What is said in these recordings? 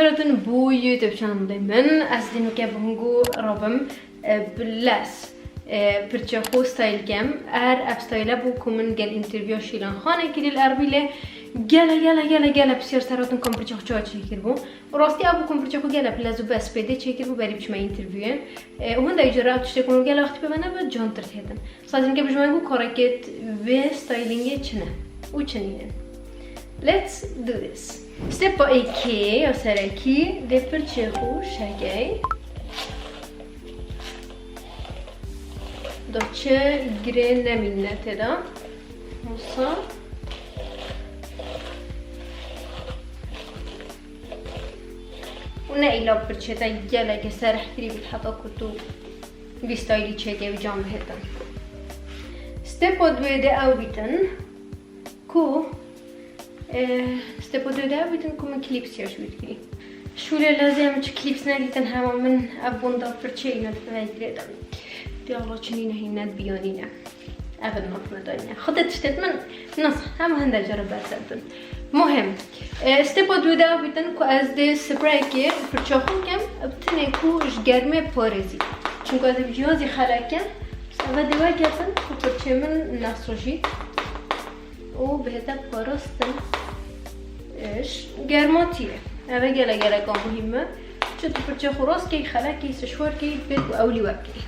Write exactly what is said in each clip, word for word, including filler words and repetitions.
Hatin bo YouTube channelê min, ez dînûke bi hingû rabim, e, bi lez, e, pirçê xwe style kem. Ev style bû ku min gel interview Şîlan Xanê kirî li Erbîlê. Gele, gele, gele, gele pisyar ser hatin ku em pirçê xwe çawa çêkiribû. Rastî ev bû ku em pirçê xwe gele bi lez û bi spêdê çêkiribû berî biçime interviewê. E, û hindek cara ev tiştê ku min gele wextî pê ve nebe, cantir dihêtin. Sadece ke bijmen ku karekêt vê stylingê çi ne û çi nîne. Let's do this. Stepa êkê ya serekî dê pirçê xwe şekey. Do çi girê nemîne tê de. Wisa. Û ne îla pirçê te gelekê serehkirî bît heta ku tu vî stylî çêkê û can bihêtin. Stepa duwê de ew bîtin ku, e, stepa duwê de ew bîtin ku min clips ya ji wî dikirî. Şûlê lezê em çi clips nedîtin hema min ev bunda pirçê îne di vegirê de. Diyala çinî nehîne biyanîne. Ev in not me daniye. Xwedê tiştêt min nas, hema hinde cara bersev bin. Muhim. E, stepa dû de ew bîtin ku ez dê spreyekê pirça xwe kem, bi tinê ku ji germê parêzî. Çunku ez ê bi cihazî xelek kem, eve dê weketin ku pirçê min nesojît û bihête parastin, e, ji germatiyê. Eve gelek geleka muhîm e. Çi tu pirçê xwe rast key, xelek key, sişwar key, bê ku ewlî wekey.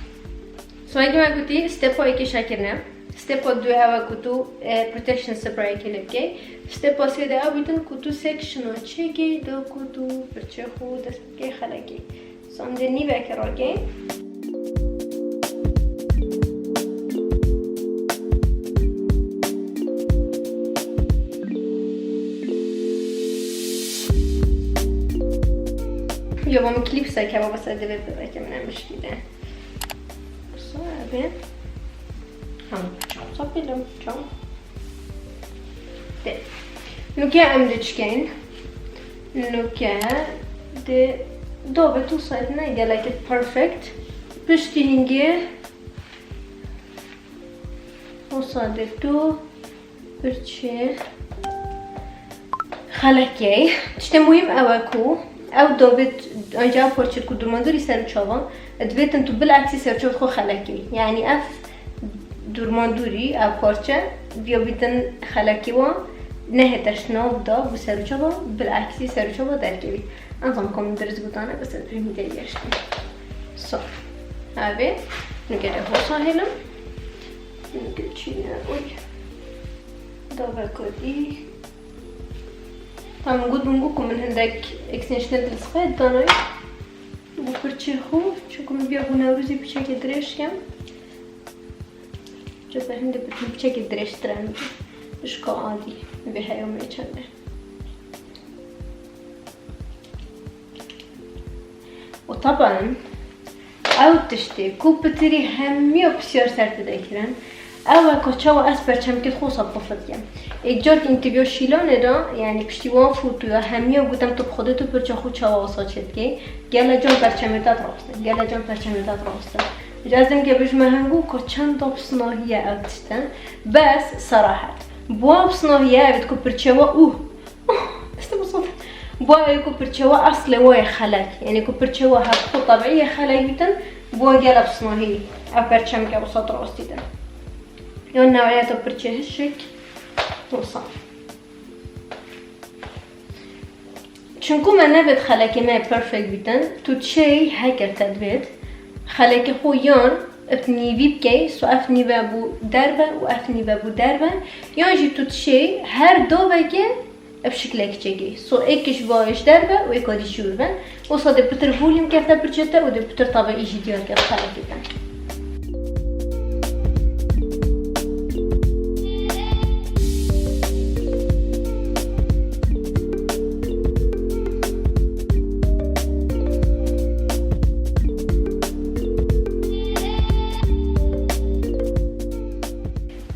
So, wekî me gotî, stepa yekê şekirine. Stepa duyê ew e ku tu, e, protection sprayekê lê bikey. Stepa sê de ew bîtin ku tu sekişina çêkey, da ku tu pirçê xwe dest bikey xelekê. So, em dê nîveke rakey. Yo, bom klipse ke baba se divê bebeke min em bişkîne. Wisa ebe. Hem çam sapêlim, çam. De. Nuke em diçikeyn. Nuke de do be tu sayt ne gelek perfect. Piştî hingê wisa de tu Pirçê xelekê. Tiştê muhîm ew e ku ew davêt, anca ew parçe ku dûrmandûrî ser û çavan, divêtin tu bileksî ser û çav xwe xelekê. Yanî ev dûrmandûrî, ev parçe, viya bîtin xelekê wan, nehête ji nav da, bi ser û çava, bileksî ser û çava derkevî. Ez zanim ku min dirist gotane, bes ez bêhmî tê geştî. So, evê, nûke de hosa hêlim. Nûke çî ne, oy. Daveka dî. Tam got min got ku min hindek extension di lisqeyê danayî. Bo pirçê xwe, çunku min viya bo Newrozê piçekê dirêj kem. Çi be hindê piçekê dirêjtir e, ji ka adî vê heya me çend e. Û taban, ew tiştê ku pitirî hemiya pisyar ser te de kirin, ew e ku çawa ez perçemkê xwe wisa pofit dikim. Ê carkî interview Şîlanê de, yanî piştî wan fotoya hemiya gotem tu bi Xwedê tu pirça xwe çawa wisa çêdikê, gele can perçemê te dirawestin, gele can perçemê te dirawestin. Ji ez ê ke bijme hingû ku çend da bi sinahî ye ew tiştin, bes serahet. Bi wan bi sinahî ye, ev ku pirçe we û Este bu sot. Bu ew ku pirçe we eslê we yê xelek. Yanî ku pirçe we heft xwe tebiî yê xelek bîtin, bu gelek sinahî ev perçemke wisa rastî de. Yan newiyeta pirçe hişik, wisa. Çunku me nevêt xelekê me perfect bîtin, tu çêy heker te divêt xelekê xwe yan bi nîvî bikey, so ev nîve bû derve û ev nîve bû derve, yan jî tu çêy her doveke Ev şiklek çêkê. So êk ji va ji derve û êka dî ji wir ve. Wisa dê pitir volüm kefte pirçê te û dê pitir tabe î jî diyar kef xelekê te.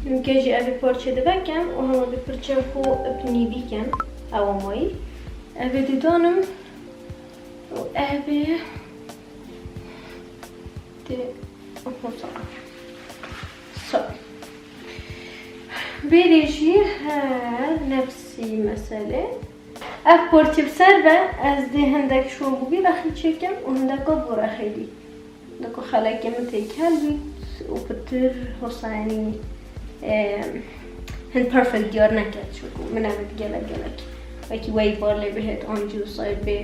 Nûke jî evê parçe divekem û hema bi pirçe xwe bi nîvî kem. Ew amayî. Evê didanim û evê di So. Bêrê jî her nefsî mesele. Ev parçe bi ser ve ez dê hindek şo bi vî rexî çêkim û hindeka bi wî rexê dî. Deko xelekê min têkel bît û pitir hosa, yanî, e, hin perfect diyar neket, çunku min ev gelek gelek wekî wey bar lê bihêt an cûsay bê.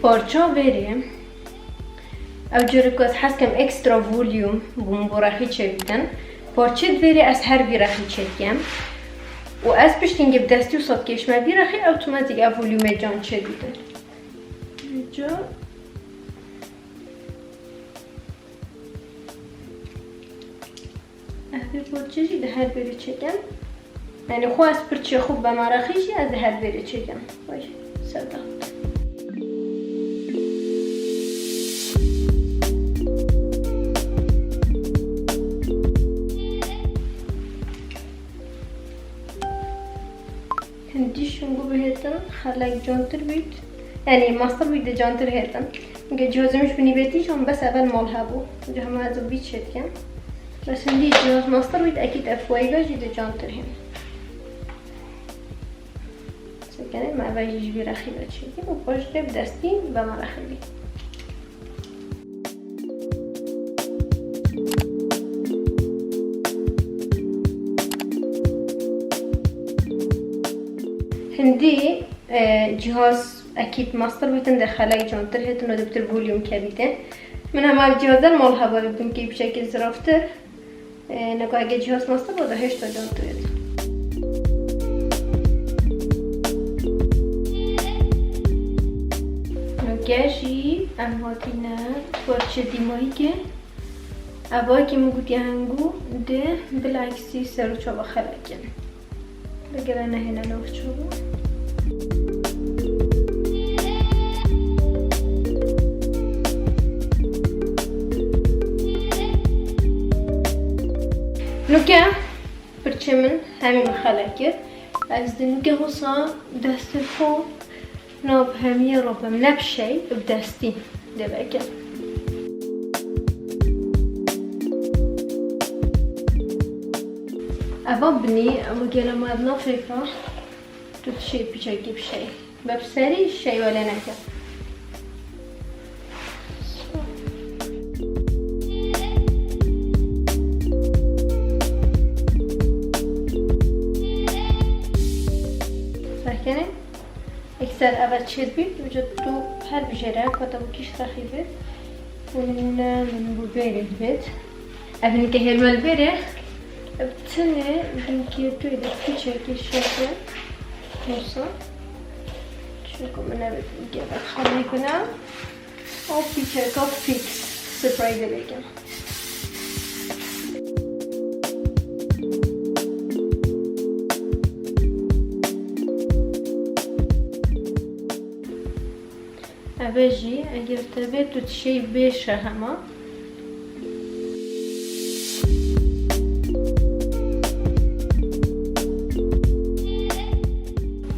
Parça verê. Ew careke ez hez dikim extra volume bûm bo rexî çêbikin. Parçeyê di vêrê ez her vî rexî çêdikim. Û ez piştî hingê bi destî wisa dikêşime vî rexî, ewtomatîk ev volume can çêbikin. Ca Ev vê parçe jî di her vêrê çêkim. Yanî xwe ez pirçê xwe be meraqî jî ez di her vêrê çêkim. Vay, ser de. Hindî şingo bihêtin, xelek cantir bît. Yanî master bît de cantir hêtin. Çunke cihazê min ji binî bê tîj an bes evel mal hebû. Ji hema ez vî çêdikim. Bes hindî cihaz master bît, ekîd ev weyve jî de cantir hên. Sekenê me eve jî ji vî rexî ve çêkir û paş de bi destî ve me rexî bî. Hindî, e, cihaz ekîd master bîtin de xelek cantir hêtin û dibtir volume kebîte. Min hema cihaz der mal hevalî bikin ki piçekî ziraftir. E, neka ege cihaz master bo da hêşta cantir hêtin. Nuke jî em hatîne parçe dîmayîkê. Eva ki min gotiye hingû dê bileksî ser û çava xelekê. Vegere nehêne nav çava. Nuke pirçê min hemî min xelek kir. Ez di nuke hosa destê xwe Nav hemiye rabim, ne bi şey, bi destî dê veke. Eva binî, eva gele me ev nafêka, tu dişê piçekî bi şey. Be bi serî şey wele neke. Fehkenê? Ekser eve çêdibî, uca tu her bijêre, kota bu kîş rexî bê. Bu nimûne min bu bêrê dibêt. Ev nike hêlme li bêrê. Ev tinê, binkê tu de piçekî şeşe. Olsa. Çünkü min evet gebe xalê bina. O piçeka fix. Sprey de bêkim. Eve jî eger te bê tu dişêy bêşe hema.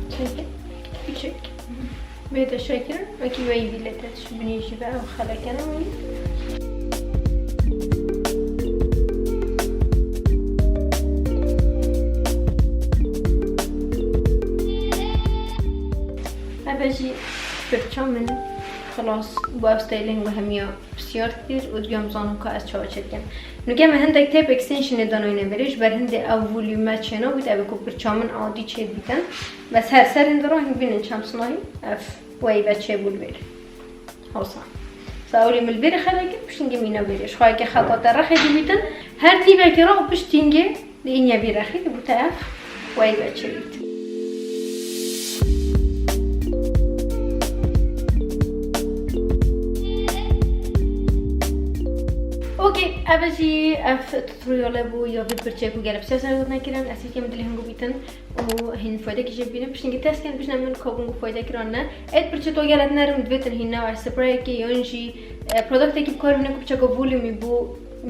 Çek. Çek. Bê te şekirin, wekî weyî bî lê te tişt binî jî be ew xelekene wî. Eve jî pirça min xilas bû ev steyling bi hemiya. Pisyar kir û diyam zanim ka ez çawa çêdikim. Nuke me hindek tape extensionê danoyne verê, ji ber hindê ew volume çênabît, ev ku pirça min adî çêdibîtin. Bes her ser hinde re hîn bînin çem sinahî, ev weyve çêbû li vêrê. Hosa. Sa ewlî min li vêrê xelek kir, piştî hingê mîna vêrê. Ji xwe yekê xelka te rexê dibîtin, her tîvekê re û piştî hingê Di înya vî rexî di bû te ev weyve çêbît. Okey, ev jî ev tutoriale bû ya vî pirçek û gelek pisyar ser nekirin. Ez hêkêm dilê hingû bîtin û hîn faydekî jê bînin. Piştî test kin, bijne min kabûn û fayde kiran ne. Êd pirçe to gelek nerim dibêtin hîn ne spreyekê yan jî, e, produktekî bi kar bîne ku piçeka volumî bû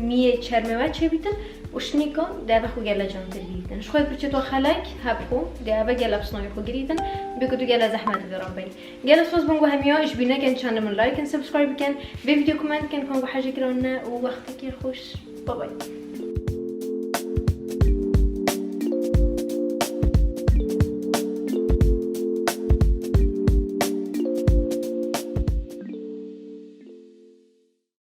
miyê çermê we çêbîtin. Û şinîka dê eve xwe gele can te girîtin. Ji xwe pirçê to xelek heb xwe dê eve gele pisnavê xwe girîtin. Bê ku tu gele zehmet vê re bey. Gele spas bûn ku hemiya ji bîr nekin çanê min like-in, subscribe bikin. Vê video comment bikin, kan ku hejê kiran ne û wextekê xweş. Bye bye.